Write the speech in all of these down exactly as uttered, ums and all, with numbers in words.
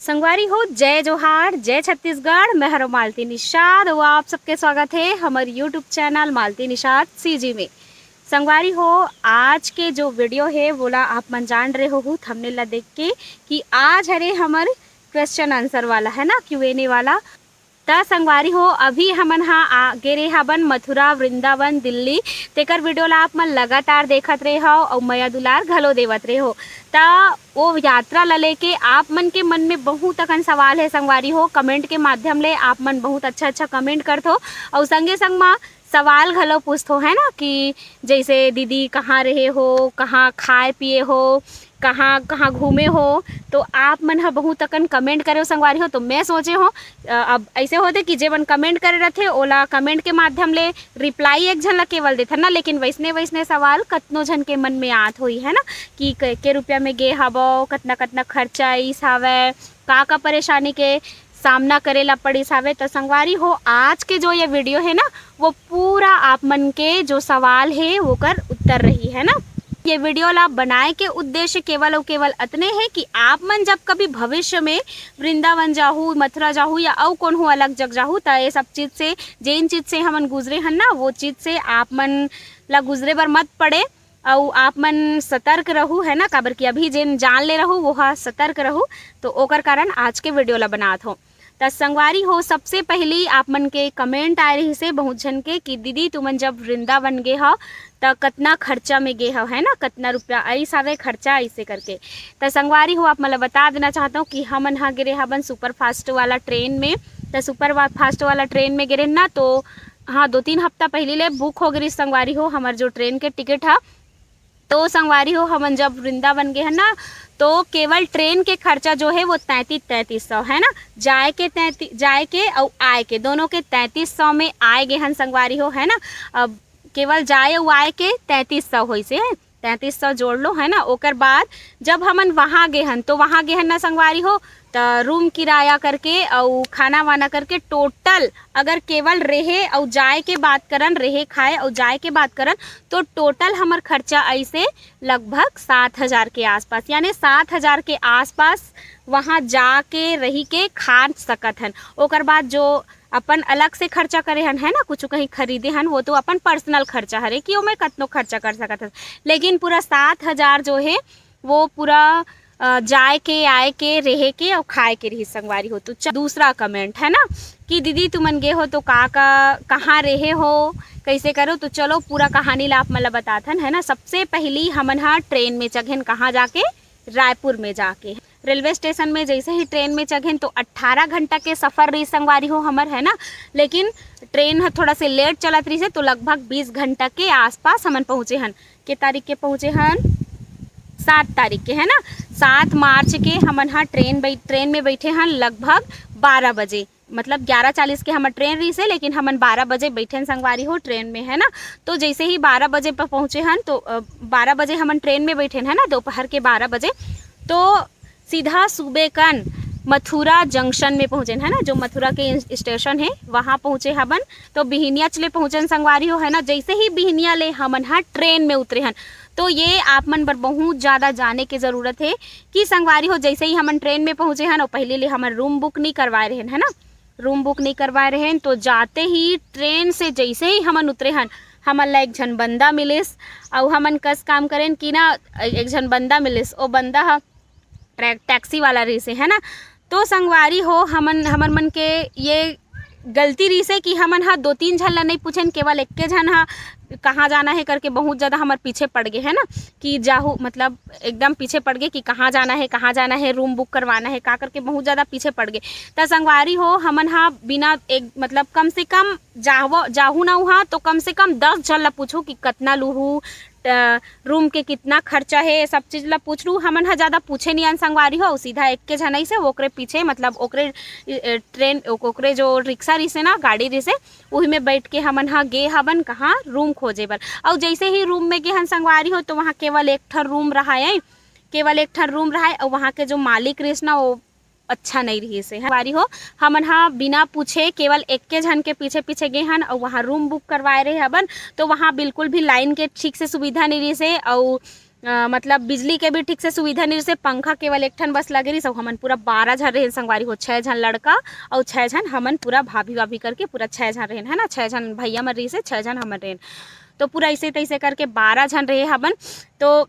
संगवारी हो, जय जोहार, जय छत्तीसगढ़। मैं हरो मालती निषाद, अउ आप सबके स्वागत हे हमर YouTube channel Malti Nishad CG में। संगवारी हो, आज के जो वीडियो हे, वोला आप मन जान रहे हो थंबनेल ला देख के, कि आज हरे हमर क्वेश्चन आंसर वाला, है ना, क्यू एन ए वाला। त संगवारी हो, अभी हमन हा आ गे रे हाबन मथुरा, वृंदावन, दिल्ली। तेकर वीडियो ला आप मन लगातार देखत रहे हो अउ मया दुलार घलो देवत रहे हो। त वो यात्रा ला लेके आप मन के मन में बहुत अकन सवाल हे संगवारी हो, कमेंट के माध्यम ले आप मन बहुत अच्छा अच्छा कमेंट करथो अउ संगे संग मा सवाल घलो पूछथो, है ना, कि जैसे दीदी कहाँ रहे हो, कहाँ खाए पिए हो, कहाँ कहाँ घूमे हो। तो आप मन ह बहुत अकन कमेंट करे हो संगवारी हो। तो मैं सोचे हो, अ, अब ऐसे होते कि जे मन कमेंट करे रहथे ओला कमेंट के माध्यम ले रिप्लाई एक झन ला केवल देथन ना, लेकिन वैसने वैसने सवाल कतनो झन के मन में आत होई, है ना, कि क-, के रुपया में गे हवो, कतना कतना खर्चा आइस हावय, का का परेशानी के सामना करे ला पड़िस हावय। त संगवारी हो, आज के जो ये वीडियो हे ना, वो पूरा आप मन के जो सवाल हे, ओकर उत्तर रही, है ना। ये वीडियो ला बनाए के उद्देश्य केवल अउ केवल अतने हे कि आप मन जब कभी भविष्य में वृंदावन जाहू, मथुरा जाहू या अउ कोनो अलग जग जाहू, त ये सब चीज से, जेन चीज से हमन गुजरे हन ना, वो चीज से आप मन ला गुजरे बर मत पड़े। अउ आप मन सतर्क रहू, है ना, काबर कि अभी जेन जान ले रहू, वो हा सतर्क रहू। तो ओकर कारण आज के वीडियो ला बनात हो। त संगवारी हो, सबसे पहली आप मन के कमेंट आए रहिस हे बहुत झन के कि दीदी, तुमन जब वृंदावन गे हव, त कतना खर्चा में गे हव, है ना, कतना रुपया आइस हावय खर्चा, ऐसे करके। त संगवारी हो, आप मन ला बता देना चाहत हो कि हमन हा गे रे हाबन सुपर फास्ट वाला ट्रेन में। त सुपर वा-, फास्ट वाला ट्रेन में गे रेन ना, तो हाँ, दो तीन हफ्ता पहली ले बुक हो गे रिहिस संगवारी हो, हमर जो ट्रेन के टिकट हा। तो संगवारी हो, हमन जब वृंदावन गे हन ना, तो केवल ट्रेन के खर्चा जो हे, वो तैंतीस, तैंतीस सौ, है ना, जाए के तैंतीस, जाए के अउ आए के, दोनों के तैंतीस सौ में आए गे हन संगवारी हो, है ना। अब केवल जाए अउ आए के तैंतीस सौ होइस हे, तैंतीस सौ जोड़ लो, है ना। ओकर बाद जब हमन वहाँ गे हन, तो वहाँ गे हन ना संगवारी हो, त रूम किराया करके अउ खाना वाना करके टोटल अगर केवल रेहे अउ जाए के बात करन, रेहे खाए अउ जाए के बात करन, तो टोटल हमर खर्चा आइस हे लगभग सात हजार के आसपास, यानी सात हजार के आसपास वहाँ जाके रही के खा सकत हन। ओकर बाद जो अपन अलग से खर्चा करे हन, है ना, कुछ कहीं खरीदे हन, वो तो अपन पर्सनल खर्चा हरे कि ओमे कतनो खर्चा कर सकत हन, लेकिन पूरा सात हजार जो हे, वो पूरा, अ, जाए के, आए के, रहे के अउ खाए के रही संगवारी हो। तो च-, दूसरा कमेंट है ना कि दीदी, तुमन गे हो तो का का, कहाँ रहे हो, कैसे करो? तो चलो, पूरा कहानी ला आप मन ला बताथन, है ना। सबसे पहली हमन हा ट्रेन में चघेन, कहाँ जाके? रायपुर में जाके। रेलवे स्टेशन में जैसे ही ट्रेन में चघेन, तो अट्ठारह घंटा के सफर रही संगवारी हो हमर, है ना, लेकिन ट्रेन ह थोड़ा से लेट चलत रहिस हे, तो लगभग बीस घंटा के आसपास हमन पहुँचे हन। के तारीख के पहुँचे हन? सात तारीख के, है ना, सात मार्च के हमन हा ट्रेन बै-, ट्रेन में बैठे हन लगभग बारह बजे, मतलब ग्यारह चालीस के हमर ट्रेन रहिस हे, लेकिन हमन बारह बजे बैठेन संगवारी हो ट्रेन में, है ना। तो जैसे ही बारह बजे पर पहुँचे हन, तो, अ, बारह बजे हमन ट्रेन में बैठेन, है ना, दोपहर के बारह बजे, तो सीधा सुबेकन मथुरा जंक्शन में पहुँचेन, है ना, जो मथुरा के स्टेशन हे, वहाँ पहुँचे हबन। तो बिहनिया चले पहुँचेन संगवारी हो, है ना। जैसे ही बिहनिया ले हमन हा ट्रेन में उतरे हन, तो ये आप मन बर बहुत ज़्यादा जाने के ज़रूरत हे कि संगवारी हो, जैसे ही हमन ट्रेन में पहुँचे हन, और पहले ले हमन रूम बुक नहीं करवाए रहेन, है ना, रूम बुक नहीं करवाए रहेन, तो जाते ही ट्रेन से जैसे ही हमन उतरे हन, हमन ला एक झन बंदा मिलिस, अउ हमन कस काम करेन कि ना, एक झन बंदा मिलिस, ओ बंदा ह ट्रै-, टैक्सी वाला रहिस हे, है ना। तो संगवारी हो, हमन, हमर मन के ये गलती रहिस हे कि हमन हा दो तीन झन ला नहीं पूछेन, केवल एक्के झन हा कहाँ जाना है करके बहुत ज़्यादा हमर पीछे पड़ गे, है ना, कि जाहू, मतलब एकदम पीछे पड़ गे कि कहाँ जाना है, कहाँ जाना है, रूम बुक करवाना है, का करके बहुत ज़्यादा पीछे पड़ गे। त संगवारी हो, हमन हा बिना एक, मतलब कम से कम जाहू ना उहाँ, तो कम से कम दस झन ला पूछू कि कतना लूहू, अ, रूम के कितना खर्चा हे, ये सब चीज ला पूछ लू। हमन ह ज्यादा पूछे नियन संगवारी हो, सीधा एक्के झन अइसे ओकरे पीछे, मतलब ओकरे, अ, ट्रेन, ओक-, ओकरे जो रिक्शा रिसे ना, गाड़ी रिसे, उही में बैठ के हमन ह गे हबन कहाँ, रूम खोजे बर। अउ जैसे ही रूम में गे हन संगवारी हो, तो वहाँ केवल एक ठन रूम रहाय, केवल एक ठन रूम रहाय, अउ वहाँ के जो मालिक रिस ना, वो अच्छा नहीं रहिस हे। संगवारी हो, हमन हा बिना पूछे केवल एक्के झन के पीछे पीछे गे हन अउ वहाँ रूम बुक करवाए रहे हबन, तो वहाँ बिल्कुल भी लाइन के ठीक से सुविधा नहीं रहिस हे अउ अ, मतलब बिजली के भी ठीक से सुविधा नहीं, जैसे पंखा केवल एक ठन बस लगे रहिस, अउ हमन पूरा बारह झन रहेन संगवारी हो, छः झन लड़का अउ छः झन हमन, पूरा भाभी भाभी करके पूरा छः झन रहेन, है ना, छः झन भैया मन रहिस हे, छः झन हमन रहेन। तो पूरा ऐसे तैसे करके बारह झन रहे हमन। तो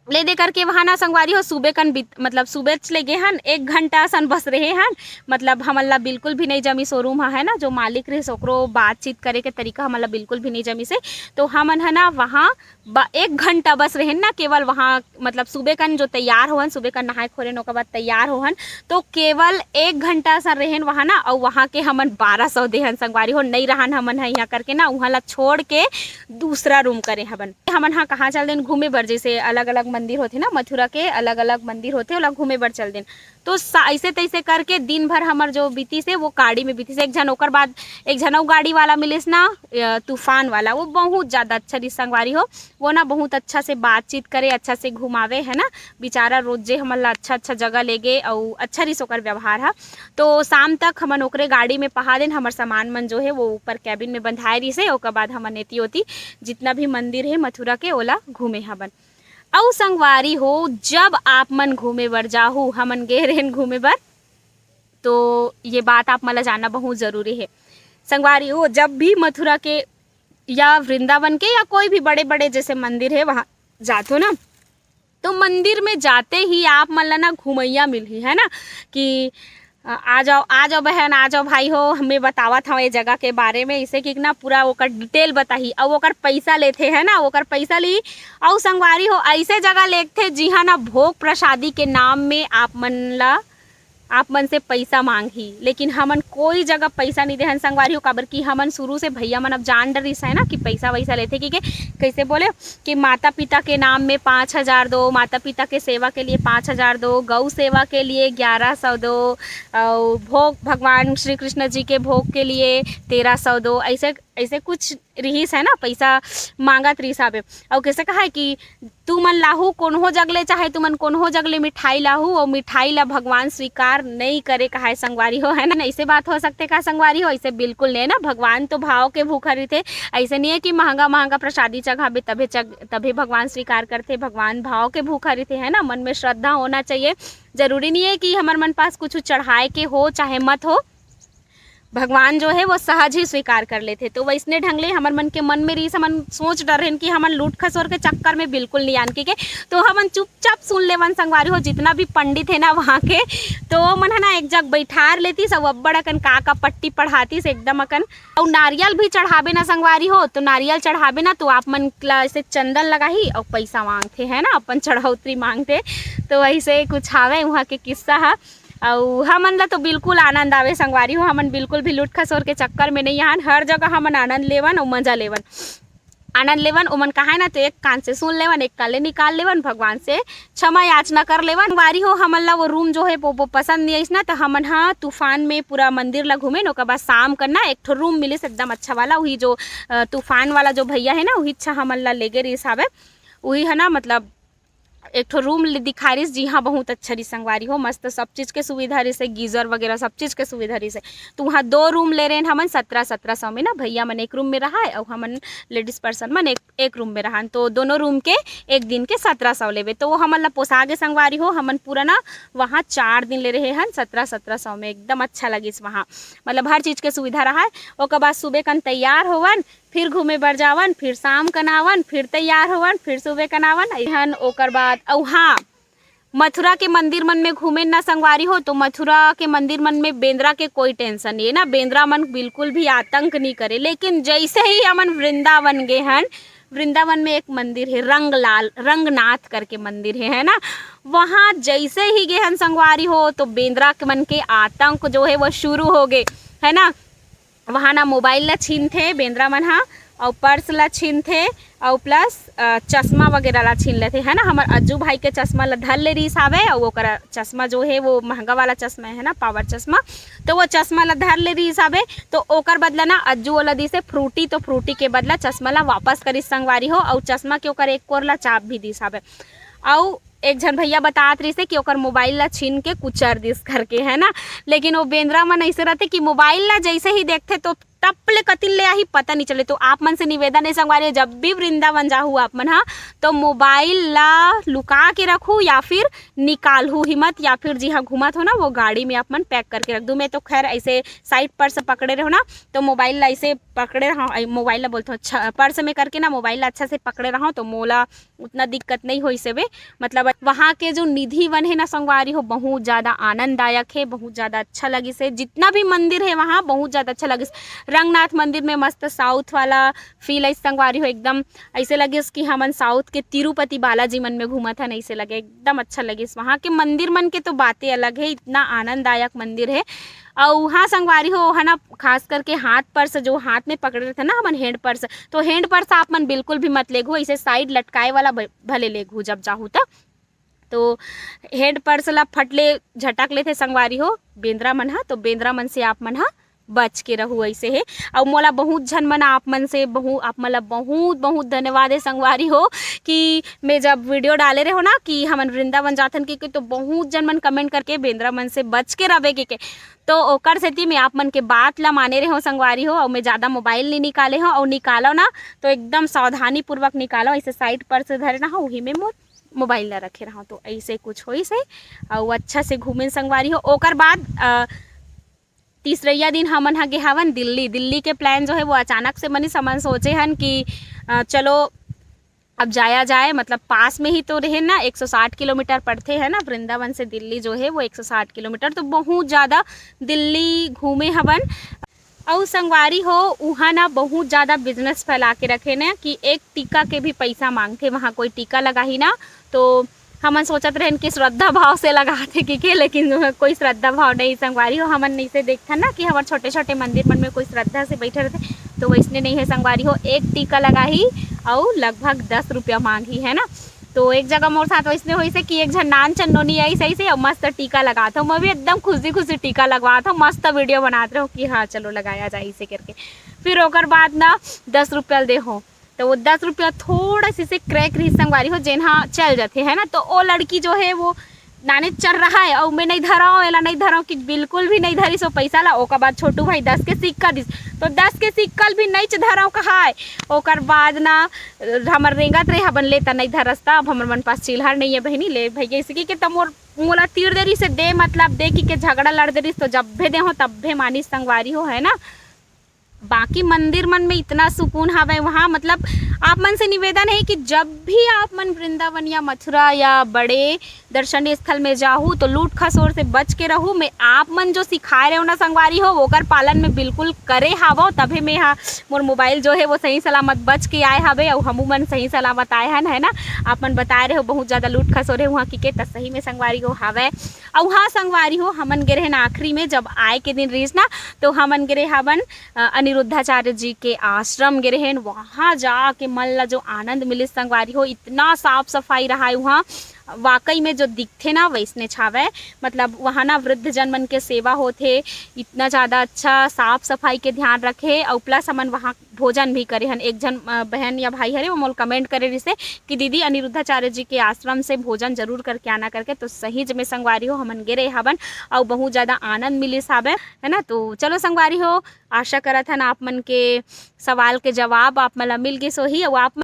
ले दे करके वहाँ ना संगवारी हो, सुबह कन बीत-, मतलब सुबह ले गे हन, एक घंटा असन बस रहे हन। मतलब हमन ला बिल्कुल भी नहीं जमिस, शोरूम ह, है ना, जो मालिक रहिस ओकरो बातचीत करे के तरीका हमन ला बिल्कुल भी नहीं जमिस हे। तो हमन ह ना वहाँ ब-, एक घंटा बस रहेन ना, केवल वहाँ मतलब सुबह कन जो तैयार होहन, सुबह कन नहाए खोरेन, ओकर बाद तैयार होहन, तो केवल एक घंटा असन रहेन वहाँ ना, अउ वहाँ के हमन बारह सौ देहन संगवारी हो, नहीं रहन हमन ह यहाँ करके ना, उहाँ ला छोड़ के दूसरा रूम करे हवन। हमन ह कहाँ चल देन घूमे बर, जैसे अलग-अलग मंदिर होथे ना, मथुरा के अलग-अलग मंदिर होथे, ओला घूमे बर चल देन। तो सा-, ऐसे तैसे करके दिन भर हमर जो बीतिस हे, वो गाड़ी में बीतिस हे। एक झन, ओकर बाद एक झन अउ गाड़ी वाला मिलिस ना, अ, तूफान वाला, वो बहुत ज़्यादा अच्छा रिहिस संगवारी हो। वो ना बहुत अच्छा से बातचीत करे, अच्छा से घुमावे, है ना। बेचारा रोजे हमन ला अच्छा-अच्छा जगह ले गे, अउ अच्छा रिहिस ओकर व्यवहार ह। तो शाम तक हमन ओकरे गाड़ी में पहा देन, हमर सामान मन जो हे वो ऊपर cabin में बंधाए रिहिस हे। ओकर बाद हमन एती ओती जितना भी मंदिर हे मथुरा के, ओला घूमे हवन। अउ संगवारी हो, जब आप मन घूमे बर जाहू, हमन गे रहेन घूमे बर, तो ये बात आप मन ला जानना बहुत जरूरी हे। संगवारी हो, जब भी मथुरा के या वृंदावन के या कोई भी बड़े-बड़े जैसे मंदिर हे, वहाँ जाथो ना, तो मंदिर में जाते ही आप मन ला ना घुमैया मिलही, है ना, कि, अ, "आ जाओ, आ जाओ बहन, आ जाओ भाई हो, मैं बतावत हव ये जगह के बारे में।" इसे कि ना पूरा ओकर detail बताही, अउ ओकर पैसा लेथे, है ना, ओकर पैसा ली। अउ संगवारी हो, ऐसे जगह लेथे जिहाँ ना भोग प्रसादी के नाम में आप मन ला, आप मन से पैसा मांगही, लेकिन हमन कोई जगह पैसा नहीं देहन संगवारी हो, काबर कि हमन शुरू से भैया मन अब जान डरिस है ना कि पैसा वैसा लेथे कि के, कैसे बोले कि माता पिता के नाम में पाँच हजार दो, माता पिता के सेवा के लिए पाँच हजार दो, गौ सेवा के लिए ग्यारह सौ दो, और भोग भगवान श्री कृष्ण जी के भोग के लिए तेरह सौ दो, ऐसे, ऐसे कुछ रिहिस है ना, पैसा मांगत रिहिस हवे। अउ कैसे कहा है कि तुमन लाहू कोन्हो जग ले, चाहे तुमन कोन्हो जग ले मिठाई लाहू, अउ मिठाई ला भगवान स्वीकार नहीं करे कहाय संगवारी हो, है ना। ऐसे बात हो सकथे का संगवारी हो? ऐसे बिल्कुल नहीं ना। भगवान तो भाव के भूखा रहिथे। ऐसे नहीं है कि महंगा महंगा प्रसादी चघाबे तभे चघ-, तभे भगवान स्वीकार करथे। भगवान भाव के भूखा रहिथे, है ना। मन में श्रद्धा होना चाहिए। जरूरी नहीं है कि हमर मन पास कुछ चढ़ाए के हो चाहे मत हो, भगवान जो है वो सहज ही स्वीकार कर लेथे। तो वैसने ढंग ले हमर मन के मन में रहिस, हमन सोच डरेन कि हमन लूट खसोर के चक्कर में बिल्कुल नहीं आन के, के। तो हमन चुपचाप सुन लेवन संगवारी हो, जितना भी पंडित है ना वहाँ के, तो वो मन है ना एक जग बैठार लेतिस, अउ अब्बड़ अकन का का पट्टी पढ़ातिस एकदम अकन। अउ नारियल भी चढ़ाबे ना संगवारी हो, तो नारियल चढ़ाबे ना तो आप मन ला ऐसे चंदन लगाही अउ पैसा मांगथे, है ना, अपन चढ़ौतरी मांगथे। तो वैसे कुछ हावे वहाँ के किस्सा हा। अउ हमन ला तो बिल्कुल आनंद आवे संगवारी हो, हमन बिल्कुल भी लूट खसोर के चक्कर में नहीं आहन, हर जगह हमन आनंद लेवन अउ मजा लेवन, आनंद लेवन। ओमन कहाय ना तो एक कान से सुन लेवन, एक कान ले निकाल लेवन, भगवान से क्षमा याचना कर लेवन। संगवारी हो, हमन ला वो रूम जो है वो, वो पसंद नहीं आइस ना, तो हमन हा तूफान में पूरा मंदिर ला घूमेन। ओकर बाद शाम करना एक ठो रूम मिलिस एकदम अच्छा वाला, वही जो, अ, तूफान वाला जो भैया है ना, वही अच्छा हमन ला लेगे रिहिस हावे, वही है ना, मतलब एक ठो रूम ले दिखा रिहिस, जी हाँ, बहुत अच्छा रिहिस संगवारी हो, मस्त सब चीज के सुविधा रिहिस हे, गीजर वगैरह सब चीज के सुविधा रिहिस हे। तो वहाँ दो रूम ले रहेन हमन सत्रह सत्रह सौ में ना, भैया मन एक रूम में रहाय अउ हमन लेडीज पर्सन मन एक, एक रूम में रहन। तो दोनों रूम के एक दिन के सत्रह सौ लेबे, तो वो हमन ला पोसा गे संगवारी हो। हमन पूरा ना वहाँ चार दिन ले रहे हन सत्रह सत्रह सौ में, एकदम अच्छा लगिस वहाँ, मतलब हर चीज के सुविधा रहाय। ओकर बाद सुबह कन तैयार होवन, फिर घूमे बर जावन, फिर शाम कन आवन, फिर तैयार होवन, फिर सुबह कन आवन। एहन ओकर बाद, अउ हाँ, मथुरा के मंदिर मन में घूमे ना संगवारी हो, तो मथुरा के मंदिर मन में बेंदरा के कोई टेंशन नहीं है ना, बेंदरा मन बिल्कुल भी आतंक नहीं करे। लेकिन जैसे ही हमन वृंदावन गे हन, वृंदावन में एक मंदिर है रंगलाल, रंगनाथ करके मंदिर है, है ना, वहाँ जैसे ही गे हन संगवारी हो, तो बेंदरा के मन के आतंक जो है वो शुरू हो गए, है ना। वहाँ ना मोबाइल ला छीनथे बेंदरा मन हा, अउ पर्स ला छीनथे, अउ प्लस, अ, चश्मा वगैरह ला छीन लेथे, है ना। हमर अज्जू भाई के चश्मा ला धर ले रिहिस हावे, अउ ओकर चश्मा जो है वो महंगा वाला चश्मा है ना, पावर चश्मा, तो वो चश्मा ला धर ले रिहिस हावे, तो ओकर बदला ना अज्जू ओला दिसे फ्रूटी, तो फ्रूटी के बदला चश्मा ला वापस करिस संगवारी हो, अउ चश्मा के ओकर एक कोर ला चाप भी दिस हावे। अउ एक झन भैया बतात रहिस हे कि ओकर मोबाइल ला छीन के कुचर दिस करके, है ना। लेकिन वो बेंदरा मन ऐसे रहते कि मोबाइल ला जैसे ही देखते तो तब ले कतिन ले आही पता नहीं चले। तो आप मन से निवेदन है संगवारी, जब भी वृंदावन जाहू आप मन हा, तो मोबाइल ला लुका के रखू या फिर निकालहू ही मत, या फिर जी हाँ घूमत हो ना, वो गाड़ी में आप मन पैक करके रख दू। मैं तो खैर ऐसे साइड पर्स पकड़े रहो ना, तो मोबाइल ला ऐसे पकड़े रहो, मोबाइल ला बोलते हो पर्स में करके ना, मोबाइल ला अच्छा से पकड़े रहो, तो मोला उतना दिक्कत नहीं होइस हवे। मतलब वहाँ के जो निधि वन है ना संगवारी हो, बहुत ज़्यादा आनंददायक है, बहुत ज़्यादा अच्छा लगिस है। जितना भी मंदिर है वहाँ बहुत ज़्यादा अच्छा लगिस। रंगनाथ मंदिर में मस्त साउथ वाला फील है संगवारी हो, एकदम ऐसे लगिस कि हमन साउथ के तिरुपति बालाजी मन में घूमत हन, ऐसे लगे, एकदम अच्छा लगिस। वहाँ के मंदिर मन के तो बातें अलग है, इतना आनंददायक मंदिर है। अउ हाँ संगवारी हो, है ना, खास करके हाथ पर्स जो हाथ में पकड़े रहते ना हमन, हैंड पर्स, तो हैंड पर्स आप मन बिल्कुल भी मत लेगू, इसे साइड लटकाए वाला भ-, भले लेगू जब जाहू त। तो हैंड पर्स ला फट ले झटक लेथे संगवारी हो बेंदरा मन हा, तो बेंदरा मन से आप मन हा बच के रहू, ऐसे है। अउ मोला बहुत झन मन आप मन से बहु-, आप मन ला बहुत बहुत धन्यवाद है संगवारी हो, कि मैं जब वीडियो डाले रहो ना कि हमन वृंदावन जाथन कि, कि तो बहुत झन मन कमेंट करके बेंदरा मन से बच के रहे के, के। तो ओकर सेती मैं आप मन के बात ला माने रहो संगवारी हो, अउ मैं ज़्यादा मोबाइल नहीं निकाले हो, अउ निकालो ना तो एकदम सावधानी पूर्वक निकालो, ऐसे साइड पर्स धरे ना हो, वही में मोर मोबाइल ला रखे रहो, तो ऐसे कुछ होइस है। अउ अच्छा से घूमे संगवारी हो। ओकर बाद अ, तीसरैया दिन हमन ह गे हवन दिल्ली। दिल्ली के प्लान जो है वो अचानक से बनिस, हमन सोचे हन कि अ, चलो अब जाया जाए, मतलब पास में ही तो रहे ना, एक सौ साठ किलोमीटर पड़थे है ना, वृंदावन से दिल्ली जो है वो एक सौ साठ किलोमीटर, तो बहुत ज़्यादा दिल्ली घूमे हवन। अउ संगवारी हो, उहाँ ना बहुत ज़्यादा बिजनेस फैला के रखे ना कि एक टीका के भी पैसा मांगथे, वहाँ कोई टीका लगाही ना, तो हमन सोचत रहन कि श्रद्धा भाव से लगाथे कि के, लेकिन कोई श्रद्धा भाव नहीं संगवारी हो। हमन नइसे देखथन ना कि हमर छोटे छोटे मंदिर मन में कोई श्रद्धा से बैठे रहथे, तो वैसने नहीं है संगवारी हो। एक टीका लगाही अउ लगभग दस रुपया मांगही, है ना। तो एक जगह मोर साथ वैसने होइस हे कि एक झन नान चन्नोनी आइस, आइस हे अउ मस्त टीका लगात हो। मैं भी एकदम खुशी खुशी टीका लगवात हो, मस्त वीडियो बनात रहो कि हाँ चलो लगाया जाए इसे करके। फिर ओकर बाद ना दस रुपया दे हो, तो वो दस रुपया थोड़ा सी से क्रैक रही संगवारी हो, जेन हा चल जाथे, है ना। तो ओ लड़की जो है वो नाने चढ़ रहा है, अउ मैं नहीं धराओ, एला नहीं धराओ कि बिल्कुल भी नहीं धरिस ओ पैसा ला। ओकर बाद छोटू भाई दस के सिक्का दिस, तो दस के सिक्का ल भी नहीं धराओ कहाय। ओकर बाद ना हमर रेंगत रहे हबन, ले त नहीं धरस त, अब हमर मन पास चिल्हर नहीं है बहिनी, ले भैया इसे के त मोर मोला तीर दे रही से दे, मतलब दे कि के झगड़ा लड़ दे रही, तो जब भी दे हो तब भी मानिस संगवारी हो, है ना। बाकी मंदिर मन में इतना सुकून हवय वहाँ, मतलब आप मन से निवेदन है कि जब भी आप मन वृंदावन या मथुरा या बड़े दर्शनीय स्थल में जाहू तो लूट खसोर से बच के रहू। मैं आप मन जो सिखाए रहे हो ना संगवारी हो, ओकर पालन में बिल्कुल करे हावो, तभे मैं हा मोर मोबाइल जो है वो सही सलामत बच के आए हवे अउ हमू मन सही सलामत आए हन, है ना। आप मन बताए रहे हो बहुत ज़्यादा लूट खसोर है वहाँ की के, त सही में संगवारी हो हवय। अउ हाँ संगवारी हो, हमन गे रहेन आखिरी में, जब आए के दिन रहिस ना, तो हमन गे रहे हवन अ, अनिरुद्धाचार्य जी के आश्रम गे रहेन। वहाँ जाके मन ला जो आनंद मिलिस संगवारी हो, इतना साफ सफाई रहा है वहाँ, वाकई में जो दिखथे ना वैसने छावे। मतलब वहाँ ना वृद्ध जन मन के सेवा होथे, इतना ज़्यादा अच्छा साफ सफाई के ध्यान रखे। अउ प्लस हमन वहाँ भोजन भी करे हन। एक झन अ, बहन या भाई हरे वो मोल कमेंट करे रिसे कि दीदी अनिरुद्धाचार्य जी के आश्रम से भोजन जरूर करके आना करके। तो सही में संगवारी हो, हमन गे रहे हवन अउ बहुत ज़्यादा आनंद मिलिस हावे, है ना। तो चलो संगवारी हो, आशा करत हन आप मन के सवाल के जवाब आप मन ला मिल गिस होही अउ आप